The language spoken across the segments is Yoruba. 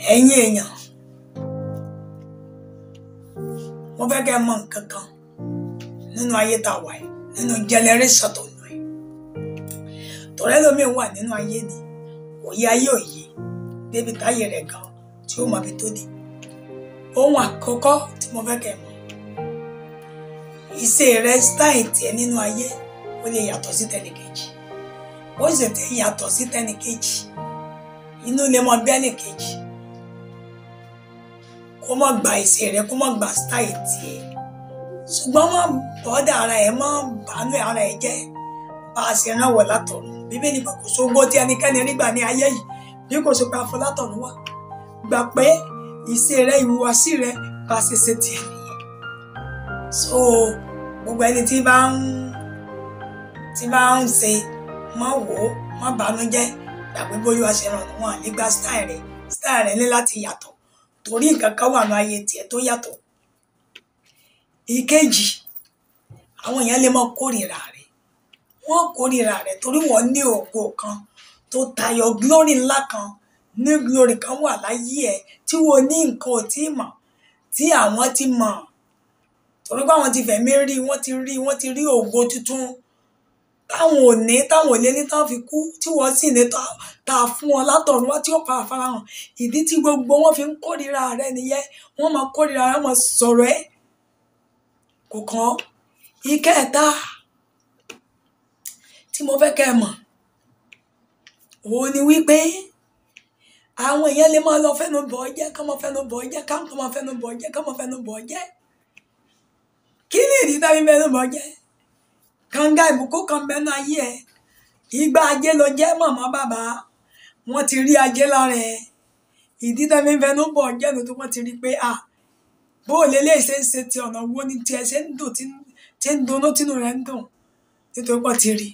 Ẹ̀yin èèyàn, mo fẹ́ kẹ́ mọ̀ nǹkan kan nínú ayé tá a wà yìí, nínú generation tó ń lọ yìí. Torí ẹlòmíì wà nínú ayé ni, òye ayé òye débi táyé rẹ̀ gan tí ó mọ ibi tó dé. Ohun àkọ́kọ́ tí mo fẹ́ kẹ́ mọ̀, ìṣe rẹ, style tiẹ̀ nínú ayé ó lè yàtọ̀ sí tẹnìkejì. Ó sì ti yàtọ̀ sí tẹnìkejì. Inú lè mọ bí ẹnìkejì. Kó má gba ìṣe rẹ, kó má gba style tiẹ̀. Ṣùgbọ́n má bọ́dà ara ẹ̀, má bàánú ara ẹ̀ jẹ́ bá a ṣe rán wọ̀ látọ̀run. Bíbélì pé kò sóhun tí ẹnikẹ́ni rí gbà ní ayé yìí bí kò ṣe pé a fún látọ̀run wá. Gbà pé ìṣe rẹ, ìhùwàsí rẹ bá a ṣe ṣe tiẹ̀ nìyẹn. So gbogbo ẹni tí bá ń ṣe, má wò ó, má bànújẹ́, gbà pé bóyá wàá ṣe ràn wọ́n nígbà style rẹ ní láti yàtọ̀ torí nǹkan kan wà ní ayé tiẹ̀ tó yàtọ̀. Ìkejì, àwọn èèyàn lè máa kórìíra rẹ̀. Wọ́n kórìíra rẹ̀ torí wọ́n ní ògo kan tó tayọ, glory ńlá kan, ní glory kan wà láyé ẹ̀ tí wọ́n ní nǹkan ò tí mọ̀ tí àwọn ti mọ̀. Torí pé àwọn ti fẹ̀mí rí, wọ́n ti rí ògo tuntun táwọn ò ní, táwọn ò lé ní táwọn fi kú, tí wọ́n sì ní tá a fún wọn látọ̀run wá tí ó pa àfarahàn. Ìdí tí gbogbo wọn fi ń kórìíra rẹ̀ nìyẹn. Wọ́n máa kórìíra rẹ̀, wọ́n máa sọ̀rọ̀ ẹ̀ kò kàn án. Ìkẹta tí mo fẹ́ kẹ́ ẹ mọ̀, òun ni wípé àwọn èèyàn lè máa lọ fẹ́nu bọ̀ ọ́ jẹ́, ká máa fẹ́nu bọ̀ ọ́ jẹ́, ká máa fẹ́nu bọ̀ ọ́ jẹ́, ká máa fẹ́nu bọ̀ ọ́ jẹ́. Kí ni ìdí tá fi fẹ́nu bọ̀ ọ́ jẹ́? Kànga ìbùkún kan bẹnu ayé ẹ. Ìgbà ajé ló jẹ́ màmá bàbá. Wọ́n ti rí ajé lára ẹ. Ìdí tá fi fẹ́nu bọ̀ ọ́ jẹ́ nu tó wọ́n ti rí pé à bó o lè lè ṣe ń ṣe ti ọ̀nà wo ni tiẹ̀ ṣe ń dùn tí ń dunnú tínú rẹ̀ ń dùn nítorí pé wọ́n ti rí.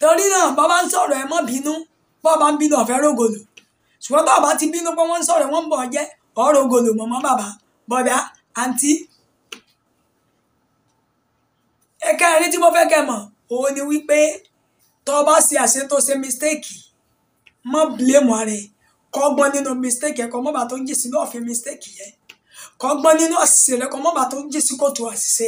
Torí náà bàbá ń sọ̀rọ̀ ẹ má bínú, bá bá ń bínú ọ̀fẹ́ rògòlò. Ṣùgbọ́n bá bá ti bínú pé wọ́n ń sọ̀rọ̀ wọ́n ń bọ̀ ọ́ jẹ́, ọ̀ rògòlò màmá bàbá, bọ̀dá, àǹtí. Ẹ̀kẹrin tí mo fẹ́ kẹ́ mọ̀, òun ni wípé tó bá ṣe àṣẹ tó ṣe mistake, má blame ara ẹ. Kọ́gbọ́n nínú mistake ẹ, kó má bàa tó jì sínú ọ̀fin mistake yẹn. Kọ́gbọ́n nínú àṣìṣe rẹ, kó má bàa tó jì sí kòtò àṣìṣe.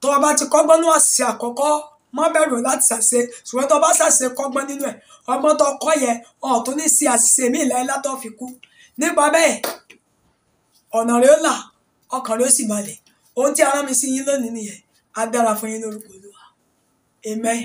Tó bá ti kọ́gbọ́n nínú àṣìṣe àkọ́kọ́, má bẹ̀rù láti ṣàṣe. Ṣùgbọ́n tó bá ṣàṣe kọ́gbọ́n nínú ẹ̀, ọgbọ́n tó kọ́ yẹn, ò tún ní ṣe àṣìṣe míì láé látọ̀ fi kú. Nípa bẹ́ẹ̀, ọ̀nà rẹ ó là, ọkàn rẹ ó sì balẹ̀. Ohun tí a rán mi sí yín lónìí nìyẹn. Á dára fún yín lórúkọ Olúwa. Amen.